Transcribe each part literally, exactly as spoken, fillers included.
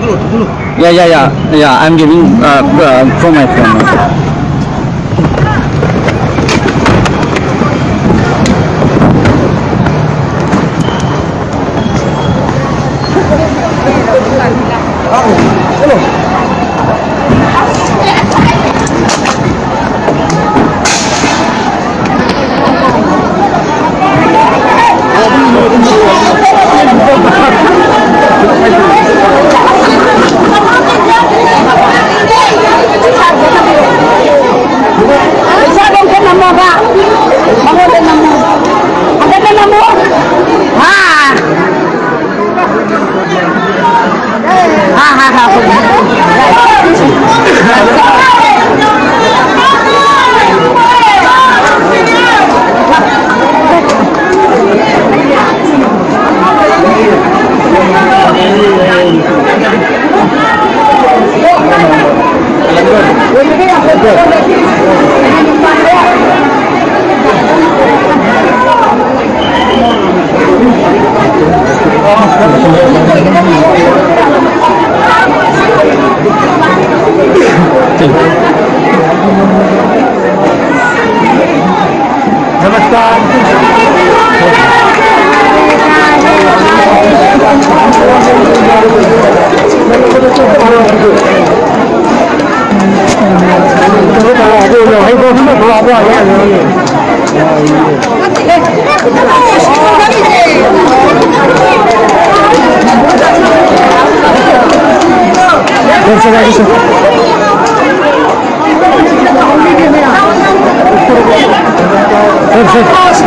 Yeah, yeah, yeah, yeah. I'm giving uh, uh, from my phone. ꯏꯁꯥꯗ ꯑꯝꯇ ꯅꯝꯃꯣꯕ꯫ ꯃꯉꯣꯟꯗ ꯅꯝꯃꯣ꯫ ꯍꯟꯗꯛꯇ ꯅꯝꯃꯣ꯫ ꯍꯥ꯫ ꯍꯥ, ꯍꯥ, ꯍꯥ, ꯍꯣꯏ꯫ नमस्कार।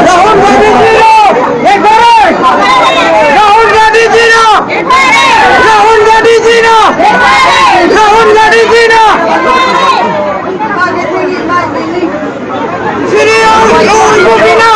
राहुल गांधी जी ना, राहुल गांधी जी ना, राहुल गांधी जी ना, राहुल गांधी जी ना। श्री राहुल गांधी जी ना।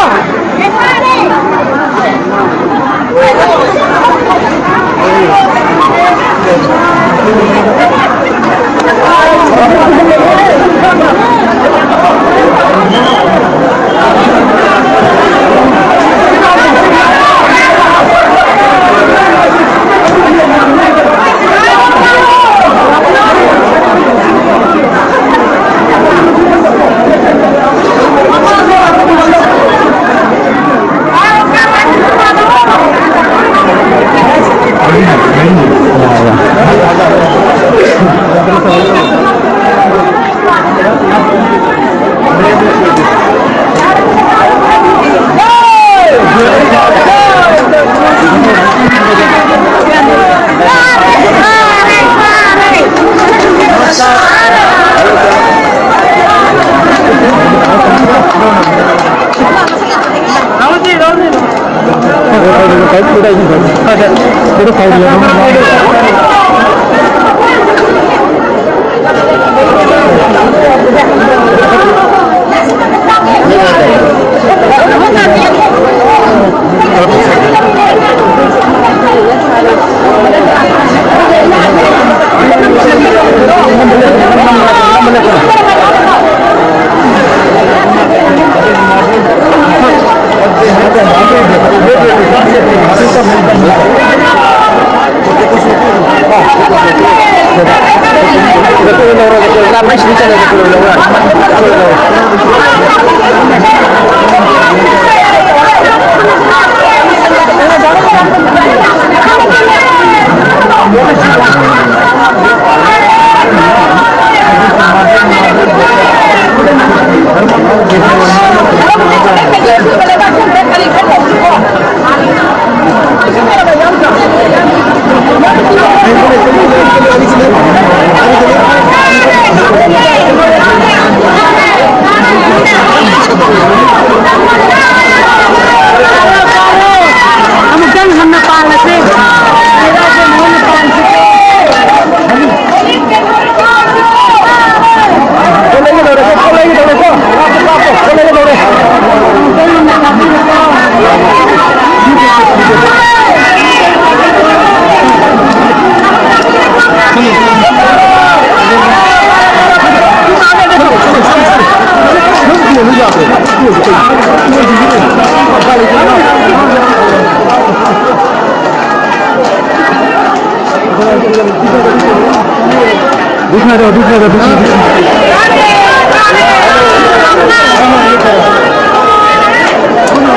ꯑꯃꯨꯛꯇꯪ ꯍꯟꯅ ꯄꯥꯜꯂꯁꯦ꯫ ꯂꯩꯔꯥꯛꯁꯦ ꯃꯣꯏꯅ ꯄꯥꯟꯁꯤꯀꯣ꯫ दिखा दो, दिखा दो, दिखा दो।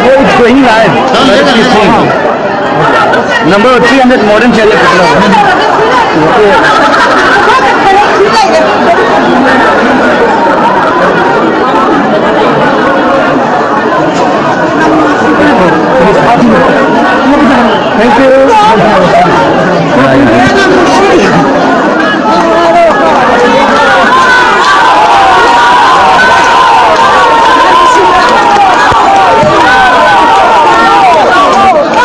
It's going live. Number three hundred modern chariot. Thank you.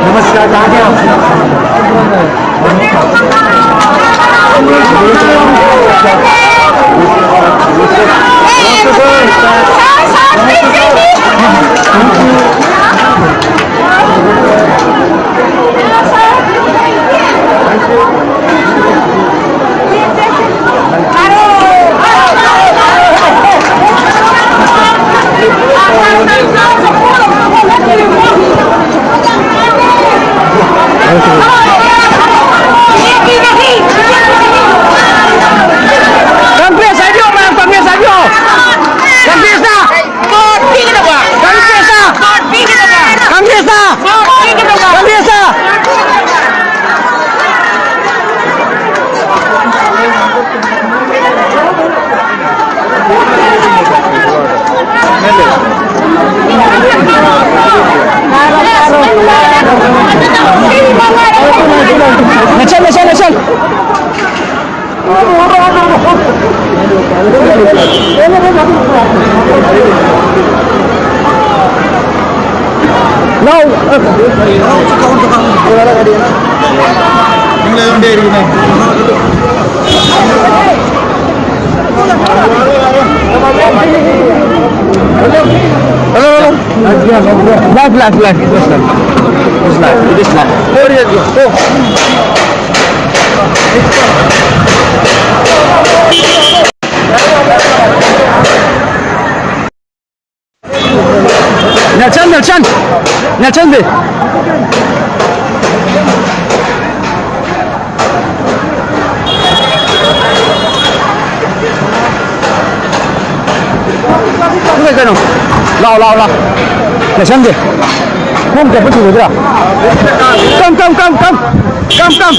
नमस्कार, कहाँ के आप? Congress ꯍꯥꯏꯕꯤꯌꯣ, ꯃꯌꯥꯝ, Congress ꯍꯥꯏꯕꯤꯌꯣ꯫ Congressꯇ! Congressꯇ! Congressꯇ! Congressꯇ! ꯅꯦꯁꯟ, ꯅꯦꯁꯟ, ꯅꯦꯁꯟ꯫ ꯂꯥꯎ꯫ Hello, hello. Live, live, live. It is live. It is live. It is live. Oh. Nelson, Nelson! Nelson, be! ꯀꯩꯅꯣ? ꯂꯥꯎ, ꯂꯥꯎ, ꯂꯥꯎ꯫ ꯅꯦꯁꯟꯒꯤ꯫ ꯈꯣꯡ ꯆꯠꯄ ꯊꯨꯒꯗ꯭ꯔꯥ? Come, come, come, come. Come, come.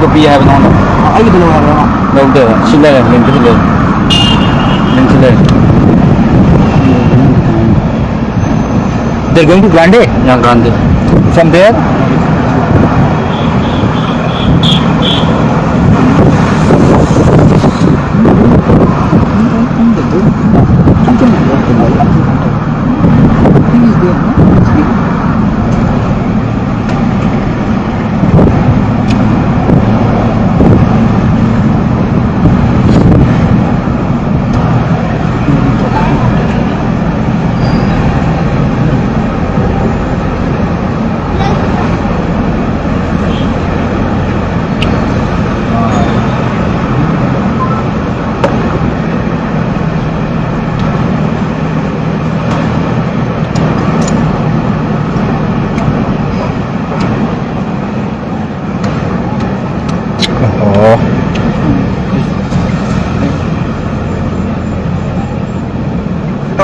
ꯃꯤꯡꯗꯣ ꯄꯤ ꯍꯥꯏꯕ ꯅꯉꯣꯟꯗ? ꯑꯩꯒꯤꯗꯣ ꯂꯧ ꯍꯥꯏꯕ꯭ꯔꯣ? ꯂꯧꯗꯦꯕ꯫ ꯁꯤ ꯂꯩꯔꯦ, ꯂꯤꯡꯁꯤ ꯂꯩꯔꯦ꯫ ꯂꯤꯡꯁꯤ ꯂꯩꯔꯦ꯫ They're going to Grande? Yeah, Grande. From there?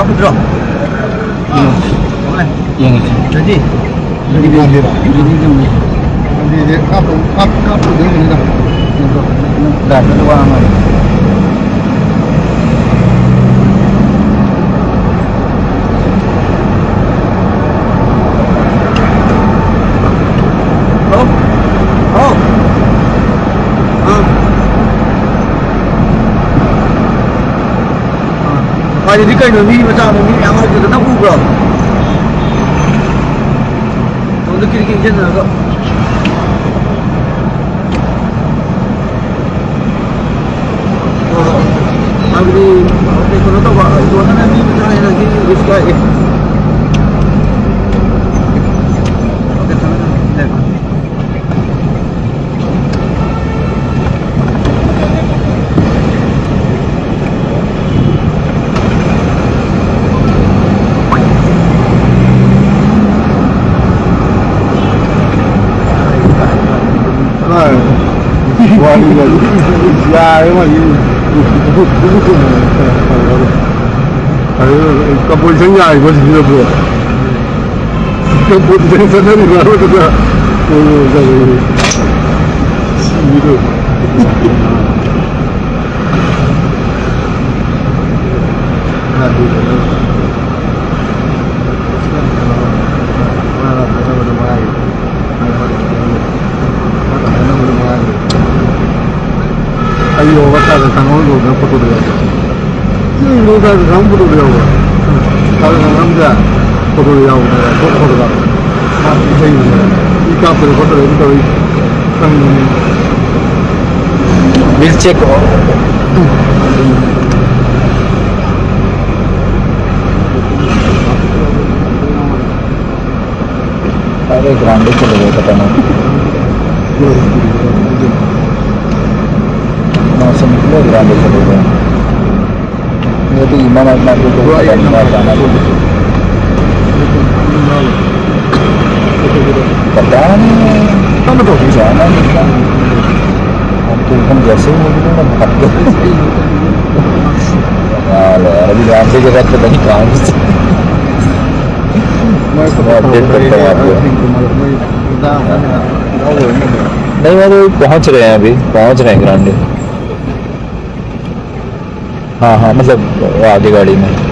ꯅꯠꯇ꯭ꯔꯣ? ꯌꯦꯡꯉꯁꯤ꯫ Ready? ꯒꯥꯟꯙꯤꯔꯣ? Ready ꯑꯗꯨꯝ ꯂꯩ꯫ ꯒꯥꯟꯙꯤꯁꯦ ꯀꯥꯞꯄ-, ꯀꯥꯞ-, ꯀꯥꯞꯄꯗꯣꯏꯅꯤꯗ꯫ ꯗꯥꯏꯔꯦꯛꯇ ꯋꯥ ꯉꯥꯡꯉꯦ꯫ ꯍꯜꯂꯣ? ꯍꯥꯎ? ꯑꯥ꯫ ꯑꯥ꯫ ꯍꯥꯏꯗꯤ ꯀꯩꯅꯣ, ꯃꯤ ꯃꯆꯥꯗꯣ ꯃꯤ ꯃꯌꯥꯝ ꯃꯔꯛꯇꯨꯗ ꯅꯪ ꯎꯕ꯭ꯔꯣ? ꯇꯣꯝꯗ ꯀꯤꯔꯤ ꯀꯤꯔꯤ ꯆꯦꯟꯅꯔꯒ꯫ ꯍꯥꯏꯕꯗꯤ, ꯀꯩꯅꯣ ꯇꯧꯕ, ꯌꯣꯟꯅꯉꯥꯏ ꯃꯤ ꯃꯆꯥ ꯍꯦꯟꯅ ꯁꯤ risk ꯂꯥꯛꯑꯦ꯫ Okay, ꯊꯝꯃꯦ, ꯊꯝꯃꯦ꯫ ꯋꯥꯔꯤꯒꯗꯤ ꯌꯥꯔꯦ ꯋꯥꯔꯤ꯫ ꯑꯗꯨ ꯀꯝꯄꯣꯖꯤꯁꯟ ꯌꯥꯔꯤꯕꯣ ꯁꯤꯗꯕꯨ? ꯀꯝꯄꯣꯖꯤꯁꯟ ꯆꯠꯅꯔꯤꯕ ꯑꯃꯗꯨꯗ ꯁꯤꯕꯤꯗꯣ꯫ ꯑꯩ ꯌꯣꯒꯥ ꯇꯥꯗ ꯈꯪꯍꯧꯗꯕꯗ ꯐꯣꯇꯣꯗ ꯌꯥꯎꯕ꯫ ꯎꯝ, ꯌꯣꯒꯥ ꯇꯥꯗ ꯈꯪꯍꯧꯗꯕꯗ ꯌꯥꯎꯕ꯫ ꯇꯥꯗ ꯈꯪꯍꯧꯗꯕꯗ ꯐꯣꯇꯣꯗ ꯌꯥꯎꯕꯅꯦ꯫ ꯐꯣꯇꯣꯗ꯫ ꯃꯥ ꯏꯁꯩ ꯃꯤ ꯀꯥꯞꯇꯅ ꯈꯣꯠꯇꯅ ꯑꯗꯨꯝ ꯇꯧꯔꯤ꯫ ꯈꯪꯕꯅꯦ꯫ Wheel check꯫ अरे ग्रांडे चले गए, पता नहीं। वहाँ से निकले, ग्रांडे चले गए। ये तो ईमान आदमी को कोई पता नहीं, जाना है। पता नहीं। हम तो जाना नहीं था। हम तो, हम जैसे ही निकले ना, भाग गए। हाँ यार, अभी रामदेव के साथ पता नहीं कहाँ से। मैं update करता हूँ आपको। नहीं, मैं तो पहुँच रहे हैं, अभी पहुँच रहे हैं ग्रांडे। हाँ हाँ, मतलब वो आगे गाड़ी में।